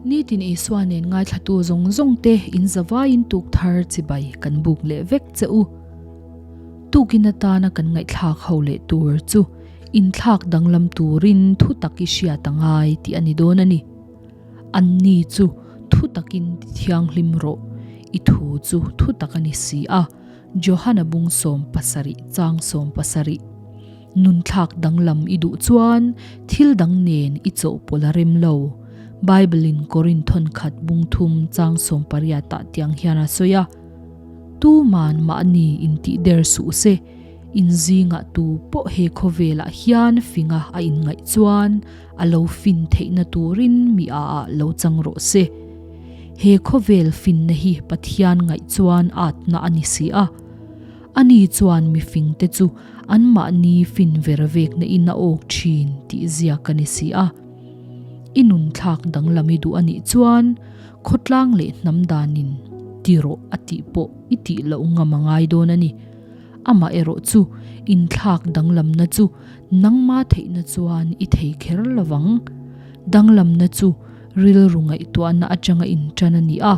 Nitin Isua nen ngaithlatu zawng zawng te in zavaiin tuk thar chibai kan buk leh vek che u. Tukin atana kan ngaihthlak ho leh tur chu inthlak danglam turin thu tak i hriat a ngai tih a ni dawn a ni. Anni chu thu takin ti thianghlim rawh, i thu chu thu tak a ni si a, Johana bung 70 chang 70. Nunthlak danglam i duh chuan thil dang nen i chawhpawlh a rem lo. Bible-in Korinthon khat bung thum chang 18 ah tiang hian a sawi a, Tuman mahni intih der suh se, inzingah tu pawh he khawvelah hian finga a inngaih chuan a lo fin theihna turin mi a ah lo chang rawh se. He khawvel finna hi Pathian ngaih chuan atna a ni si a. Ani chuan mifingte chu anmahni fin ver vekna in a awk thin tih ziak a ni si a. I nunthlak danglam i duh a nih chuan khawtlang leh hnam danin ti rawh a tih pawh i tih loh ngam a ngai dawn a ni. Amaherawh chu inthlak danglamna chu nangma theihna chuan i thei kher lovang. Danglamna chu rilru ngaihtuahna atanga intan a ni a,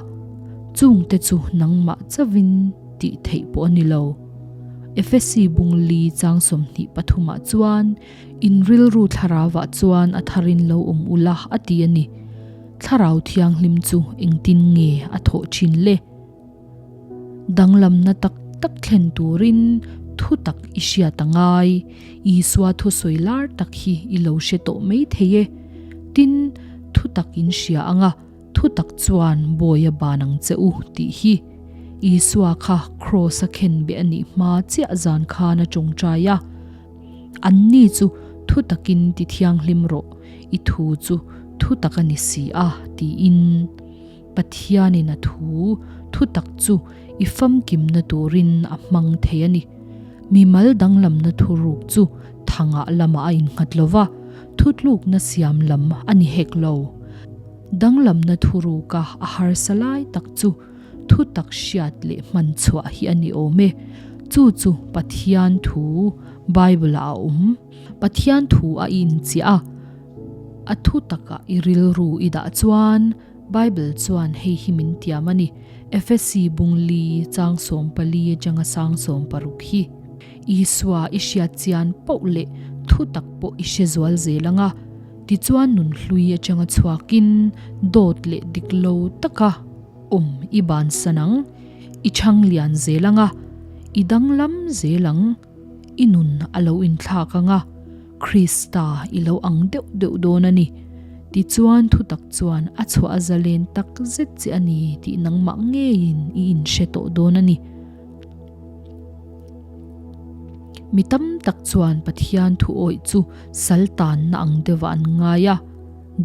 chungte chu nangmah chauhin tih theih pawh a ni lo. Efesi bung li chang 23 ah chuan in rilru thlarauah chuan a tharin lo awm ula a ti a ni. Thlarau thianghlim chu engtin nge a thawh thin le? Danglamna tak tak thlen turin thu tak i hriat a ngai. Isua thusawi lar tak hi i lo hre tawh mai thei e. Tin, thu tak in hria ang a, thu tak chuan bawi a ban ang che u tih hi. Isua kha kraws a khen beh a nih hma chiah zan khan a tawngtai a. Anni chu thu takin ti thianghlim rawh, i thu chu thu tak a ni si a, tiin. Pathianin a thu thu tak chu i famkimna turin a hmang thei a ni. Mimal danglamna thuruk chu thangah lamah a innghat lo va, thutlukna siam lam a ni hek lo. Danglamna thuruka a harsa lai tak chu thu tak hriat leh hman chhuah hi a ni awm e. Chu chu Pathian thu Bible-ah a awm. Pathian thu a inchiah a, a thu takah i rilru i dah chuan Bible chuan hei hi min tiam a ni, Efesi bung li chang 14 atanga sang 60 hi. Isua i hriat chian poh leh thu tak pawh i hre zual zel ang a, tichuan nunhlui atanga chhuakin dawt leh dik lo taka awm i bansan ang, i chhang lian zel ang a, i danglam zel ang, i nun a lo inthlak ang a. Krista i lo ang deuh deuh dawn a ni. Tichuan thutak chuan a chhuah a zalen tak zet che a ni tih nangmah ngeiin i inhre tawh dawn a ni. Mi tam tak chuan Pathian thu awih chu sal tanna ang deuhah an ngai a,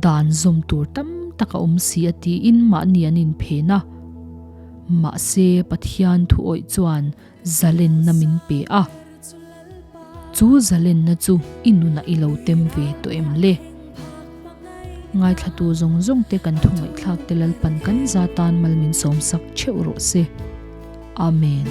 dan zawm tur tam tak a awm si a tiin mahni an inphen a. Mahse Pathian thu awih chuan zalenna min pe a. Chu zalenna chu i nunah i lo tem ve tawh em le? Ngaithlatu zawng zawng te kan thu ngaihthlak te Lalpan kan za tan mal min sawmsak theuh rawh se. Amen.